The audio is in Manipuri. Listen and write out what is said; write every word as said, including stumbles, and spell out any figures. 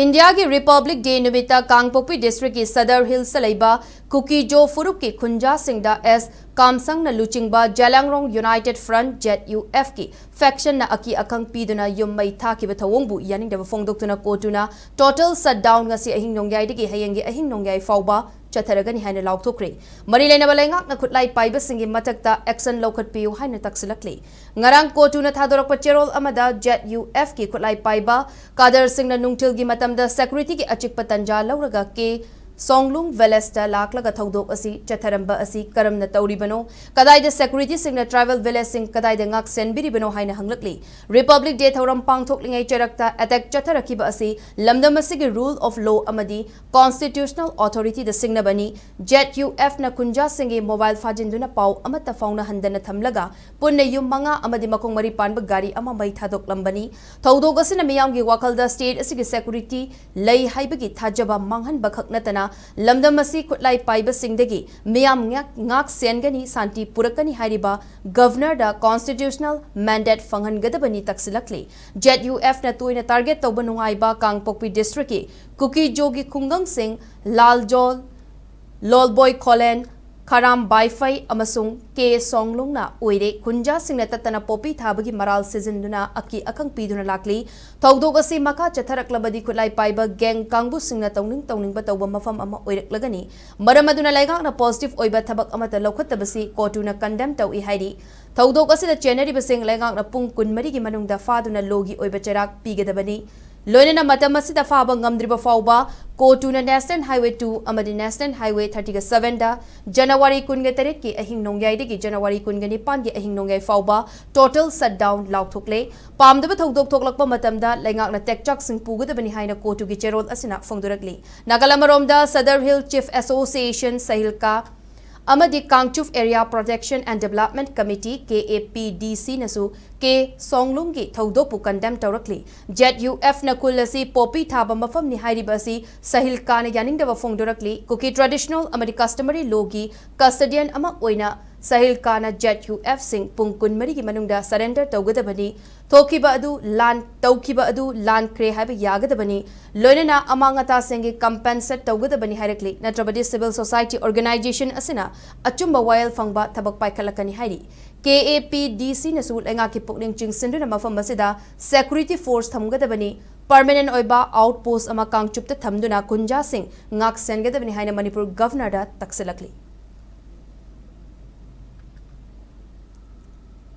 ꯏꯟꯗꯤꯌꯥꯒꯤ ꯔꯤꯄꯕ꯭ꯂꯤꯛ ꯗꯦ ꯅꯨꯃꯤꯠꯇ ꯀꯥꯡꯄꯣꯛꯄꯤ ꯗꯤꯁꯇ꯭ꯔꯤꯛꯀꯤ ꯁꯗꯔ ꯍꯤꯜꯁꯇ ꯂꯩꯕ ꯀꯨꯀꯤꯖꯣ ꯐꯨꯔꯨꯞꯀꯤ ꯈꯨꯟꯖꯥꯁꯤꯡꯗ ꯑꯦꯁ ꯀꯥꯝꯁꯪꯅ ꯂꯨꯆꯤꯡꯕ ꯖꯦꯂꯥꯡꯔꯣꯡ ꯌꯨꯅꯥꯏꯇꯦꯗ ꯐ꯭ꯔꯟꯠ, ꯖꯦꯗ ꯌꯨ ꯑꯦꯐꯀꯤ ꯐꯦꯛꯁꯟꯅ ꯑꯀꯤ ꯑꯈꯪ ꯄꯤꯗꯨꯅ ꯌꯨꯝ ꯃꯩ ꯊꯥꯈꯤꯕ ꯊꯧꯑꯣꯡꯕꯨ ꯌꯥꯅꯤꯡꯗꯕ ꯐꯣꯡꯗꯣꯛꯇꯨꯅ ꯀꯣꯇꯨꯅ ꯇꯣꯇꯦꯜ ꯁꯠꯗꯥꯎꯟ ꯉꯁꯤ ꯑꯍꯤꯡ ꯅꯣꯡꯌꯥꯏꯗꯒꯤ ꯍꯌꯦꯡꯒꯤ ꯑꯍꯤꯡ ꯅꯣꯡꯌꯥꯏ ꯐꯥꯎꯕ ꯆꯠꯊꯔꯒꯅꯤ ꯍꯥꯏꯅ ꯂꯥꯎꯊꯣꯛꯈ꯭ꯔꯦ꯫ ꯃꯔꯤ ꯂꯩꯅꯕ ꯂꯩꯉꯥꯛꯅ ꯈꯨꯠꯂꯥꯏ ꯄꯥꯏꯕꯁꯤꯡꯒꯤ ꯃꯊꯛꯇ ꯑꯦꯛꯁꯟ ꯂꯧꯈꯠꯄꯤꯌꯨ ꯍꯥꯏꯅ ꯇꯛꯁꯤꯜꯂꯛꯂꯤ꯫ ꯉꯔꯥꯡ ꯀꯣꯇꯨꯅ ꯊꯥꯗꯣꯔꯛꯄ ꯆꯦꯔꯣꯜ ꯑꯃꯗ ꯖꯦꯗ ꯌꯨ ꯑꯦꯐꯀꯤ ꯈꯨꯠꯂꯥꯏ ꯄꯥꯏꯕ ꯀꯥꯗꯔꯁꯤꯡꯅ ꯅꯨꯡꯊꯤꯜꯒꯤ ꯃꯇꯝꯗ ꯁꯦꯀ꯭ꯌꯨꯔꯤꯇꯤꯒꯤ ꯑꯆꯤꯛꯄ ꯇꯟꯖꯥ ꯂꯧꯔꯒ ꯀꯦ ꯁꯣꯡꯂꯨꯡ ꯚꯤꯂꯦꯖꯇ ꯂꯥꯛꯂꯒ ꯊꯧꯗꯣꯛ ꯑꯁꯤ ꯆꯠꯊꯔꯝꯕ ꯑꯁꯤ ꯀꯔꯝꯅ ꯇꯧꯔꯤꯕꯅꯣ? ꯀꯗꯥꯏꯗ ꯁꯦꯀ꯭ꯌꯨꯔꯤꯇꯤꯁꯤꯡꯅ ꯇ꯭ꯔꯥꯏꯕꯦꯜ ꯚꯤꯂꯦꯖꯁꯤꯡ ꯀꯗꯥꯏꯗ ꯉꯥꯛ ꯁꯦꯟꯕꯤꯔꯤꯕꯅꯣ ꯍꯥꯏꯅ ꯍꯪꯂꯛꯂꯤ꯫ ꯔꯤꯄꯕ꯭ꯂꯤꯛ ꯗꯦ ꯊꯧꯔꯝ ꯄꯥꯡꯊꯣꯛꯂꯤꯉꯩ ꯆꯔꯛꯇ ꯑꯦꯇꯦꯛ ꯆꯠꯊꯔꯛꯈꯤꯕ ꯑꯁꯤ ꯂꯝꯗꯝ ꯑꯁꯤꯒꯤ ꯔꯨꯜ ꯑꯣꯐ ꯂꯣ ꯑꯃꯗꯤ ꯀꯣꯟꯁꯇꯤꯇ꯭ꯌꯨꯁꯅꯦꯜ ꯑꯣꯊꯣꯔꯤꯇꯤꯗ ꯁꯤꯡꯅꯕꯅꯤ꯫ ꯖꯦꯗ ꯌꯨ ꯑꯦꯐꯅ ꯈꯨꯟꯖꯥꯁꯤꯡꯒꯤ ꯃꯣꯕꯥꯏꯜ ꯐꯥꯖꯤꯟꯗꯨꯅ ꯄꯥꯎ ꯑꯃꯠꯇ ꯐꯥꯎꯅꯍꯟꯗꯅ ꯊꯝꯂꯒ ꯄꯨꯟꯅ ꯌꯨꯝ ꯃꯉꯥ ꯑꯃꯗꯤ ꯃꯈꯣꯡ ꯃꯔꯤ ꯄꯥꯟꯕ ꯒꯥꯔꯤ ꯑꯃ ꯃꯩ ꯊꯥꯗꯣꯛꯂꯝꯕꯅꯤ꯫ ꯊꯧꯗꯣꯛ ꯑꯁꯤꯅ ꯃꯤꯌꯥꯝꯒꯤ ꯋꯥꯈꯜꯗ ꯁ꯭ꯇꯦꯠ ꯑꯁꯤꯒꯤ ꯁꯦꯀ꯭ꯌꯨꯔꯤꯇꯤ ꯂꯩ ꯍꯥꯏꯕꯒꯤ ꯊꯥꯖꯕ ꯃꯥꯡꯍꯟꯕ ꯈꯛ ꯅꯠꯇꯅ ꯂꯝꯗꯝ ꯑꯁꯤ ꯈꯨꯠꯂꯥꯏ ꯄꯥꯏꯕꯁꯤꯡꯗꯒꯤ ꯃꯤꯌꯥꯝ ꯉꯥꯛ-, ꯉꯥꯛ ꯁꯦꯟꯒꯅꯤ, ꯁꯥꯟꯇꯤ ꯄꯨꯔꯛꯀꯅꯤ ꯍꯥꯏꯔꯤꯕ ꯒꯚꯔꯅꯔꯗ ꯀꯣꯟꯁꯇꯤꯇ꯭ꯌꯨꯁꯅꯦꯜ ꯃꯦꯟꯗꯦꯠ ꯐꯪꯍꯟꯒꯗꯕꯅꯤ ꯇꯛꯁꯤꯜꯂꯛꯂꯤ꯫ ꯖꯦꯗ ꯌꯨ ꯑꯦꯐꯅ ꯇꯣꯏꯅ ꯇꯥꯔꯒꯦꯠ ꯇꯧꯕ ꯅꯨꯡꯉꯥꯏꯕ ꯀꯥꯡꯄꯣꯛꯄꯤ ꯗꯤꯁꯇ꯭ꯔꯤꯛꯀꯤ ꯀꯨꯀꯤꯖꯣꯒꯤ ꯈꯨꯡꯒꯪꯁꯤꯡ ꯂꯥꯜꯖꯣꯜ, ꯂꯣꯜꯕꯣꯏ ꯈꯣꯂꯦꯟ, ꯈꯔꯥꯝ ꯕꯥꯏꯐꯩ ꯑꯃꯁꯨꯡ ꯀꯦ ꯁꯣꯡꯂꯨꯡꯅ ꯑꯣꯏꯔꯦ꯫ ꯈꯨꯟꯖꯥꯁꯤꯡꯅ ꯇꯠꯇꯅ ꯄꯣꯄꯤ ꯊꯥꯕꯒꯤ ꯃꯔꯥꯜ ꯁꯤꯖꯤꯟꯗꯨꯅ ꯑꯀꯤ ꯑꯈꯪ ꯄꯤꯗꯨꯅ ꯂꯥꯛꯂꯤ꯫ ꯊꯧꯗꯣꯛ ꯑꯁꯤ ꯃꯈꯥ ꯆꯠꯊꯔꯛꯂꯕꯗꯤ ꯈꯨꯠꯂꯥꯏ ꯄꯥꯏꯕ ꯒꯦꯡ ꯀꯥꯡꯕꯨꯁꯤꯡꯅ ꯇꯧꯅꯤꯡ ꯇꯧꯅꯤꯡꯕ ꯇꯧꯕ ꯃꯐꯝ ꯑꯃ ꯑꯣꯏꯔꯛꯂꯒꯅꯤ꯫ ꯃꯔꯝ ꯑꯗꯨꯅ ꯂꯩꯉꯥꯛꯅ ꯄꯣꯖꯤꯇꯤꯚ ꯑꯣꯏꯕ ꯊꯕꯛ ꯑꯃꯠꯇ ꯂꯧꯈꯠꯇꯕꯁꯤ ꯀꯣꯇꯨꯅ ꯀꯟꯗꯦꯝ ꯇꯧꯏ ꯍꯥꯏꯔꯤ꯫ ꯊꯧꯗꯣꯛ ꯑꯁꯤꯗ ꯆꯦꯟꯅꯔꯤꯕꯁꯤꯡ ꯂꯩꯉꯥꯛꯅ ꯄꯨꯡ ꯀꯨꯟꯃꯔꯤꯒꯤ ꯃꯅꯨꯡꯗ ꯐꯥꯗꯨꯅ ꯂꯣꯒꯤ ꯑꯣꯏꯕ ꯆꯩꯔꯥꯛ ꯄꯤꯒꯗꯕꯅꯤ꯫ ꯂꯣꯏꯅꯅ ꯃꯇꯝ ꯑꯁꯤꯗ ꯐꯥꯕ ꯉꯝꯗ꯭ꯔꯤꯕ ꯐꯥꯎꯕ ꯀꯣꯇꯨꯅ ꯅꯦꯁꯅꯦꯜ ꯍꯥꯏꯋꯦ ꯇꯨ ꯑꯃꯗꯤ ꯅꯦꯁꯅꯦꯜ ꯍꯥꯏꯋꯦ ꯊꯥꯔꯇꯤꯒ ꯁꯚꯦꯟꯗ ꯖꯅꯋꯥꯔꯤ ꯀꯨꯟꯒ ꯇꯔꯦꯠꯀꯤ ꯑꯍꯤꯡ ꯅꯣꯡꯌꯥꯏꯗꯒꯤ ꯖꯅꯋꯥꯔꯤ ꯀꯨꯟꯒ ꯅꯤꯄꯥꯟꯒꯤ ꯑꯍꯤꯡ ꯅꯣꯡꯌꯥꯏ ꯐꯥꯎꯕ ꯇꯣꯇꯦꯜ ꯁꯠꯗꯥꯎꯟ ꯂꯥꯎꯊꯣꯛꯂꯦ꯫ ꯄꯥꯝꯗꯕ ꯊꯧꯗꯣꯛ ꯊꯣꯛꯂꯛꯄ ꯃꯇꯝꯗ ꯂꯩꯉꯥꯛꯅ ꯇꯦꯛꯆꯥꯛꯁꯤꯡ ꯄꯨꯒꯗꯕꯅꯤ ꯍꯥꯏꯅ ꯀꯣꯇꯨꯒꯤ ꯆꯦꯔꯣꯜ ꯑꯁꯤꯅ ꯐꯣꯡꯗꯣꯔꯛꯂꯤ꯫ ꯅꯥꯀꯜ ꯑꯃꯔꯣꯝꯗ ꯁꯗꯔ ꯍꯤꯜ ꯆꯤꯐ ꯑꯦꯁꯣꯁꯤꯌꯦꯁꯟ, ꯁꯍꯤꯜꯀꯥ, ꯑꯃꯗꯤ Kangchup area protection and development committee, K A P D ꯁꯤꯅꯁꯨ ꯀꯦ ꯁꯣꯡꯂꯨꯡꯒꯤ ꯊꯧꯗꯣꯛꯄꯨ ꯀꯟꯗꯦꯝ ꯇꯧꯔꯛꯂꯤ꯫ ꯖꯦꯗ ꯌꯨ ꯑꯦꯐꯅ ꯈꯨꯜ ꯑꯁꯤ ꯄꯣꯄꯤ ꯊꯥꯕ ꯃꯐꯝꯅꯤ ꯍꯥꯏꯔꯤꯕ ꯑꯁꯤ ꯁꯍꯤꯜꯀꯥꯅ ꯌꯥꯅꯤꯡꯗꯕ ꯐꯣꯡꯗꯣꯔꯛꯂꯤ꯫ ꯀꯨꯀꯤ ꯇ꯭ꯔꯦꯗꯤꯁꯅꯦꯜ ꯑꯃꯗꯤ ꯀꯁꯇꯃꯔꯤ ꯂꯣꯒꯤ ꯀꯁꯇꯗꯤꯌꯟ ꯑꯃ ꯑꯣꯏꯅ ꯁꯍꯤꯜꯀꯥꯅ ꯖꯦꯗ ꯌꯨ ꯑꯦꯐꯁꯤꯡ ꯄꯨꯡ ꯀꯨꯟꯃꯔꯤꯒꯤ ꯃꯅꯨꯡꯗ ꯁꯔꯦꯟꯗꯔ ꯇꯧꯒꯗꯕꯅꯤ꯫ ꯊꯣꯛꯈꯤꯕ ꯑꯗꯨ ꯂꯥꯟ ꯇꯧꯈꯤꯕ ꯑꯗꯨ ꯂꯥꯟꯈ꯭ꯔꯦ ꯍꯥꯏꯕ ꯌꯥꯒꯗꯕꯅꯤ, ꯂꯣꯏꯅꯅ ꯑꯃꯥꯡ ꯑꯇꯥꯁꯤꯡꯒꯤ compensate ꯇꯧꯒꯗꯕꯅꯤ ꯍꯥꯏꯔꯛꯂꯤ꯫ ꯅꯠꯇ꯭ꯔꯕꯗꯤ civil society organization ꯑꯁꯤꯅ ꯑꯆꯨꯝꯕ ꯋꯥꯌꯦꯜ ꯐꯪꯕ ꯊꯕꯛ ꯄꯥꯏꯈꯠꯂꯛꯀꯅꯤ ꯍꯥꯏꯔꯤ꯫ ꯀꯦ ꯑꯦ ꯄꯤ ꯗꯤ ꯁꯤꯅꯁꯨ ꯂꯩꯉꯥꯛꯀꯤ ꯄꯨꯛꯅꯤꯡ ꯆꯤꯡꯁꯤꯟꯗꯨꯅ ꯃꯐꯝ ꯑꯁꯤꯗ security force ꯊꯝꯒꯗꯕꯅꯤ, permanent ꯑꯣꯏꯕ outpost ꯑꯃ ꯀꯥꯡꯆꯨꯞꯇ ꯊꯝꯗꯨꯅ ꯒꯨꯟꯖꯥꯁꯤꯡ ꯉꯥꯛ ꯁꯦꯟꯒꯗꯕꯅꯤ ꯍꯥꯏꯅ ꯃꯅꯤꯄꯨꯔ Governorꯗ ꯇꯛꯁꯤꯜꯂꯛꯂꯤ꯫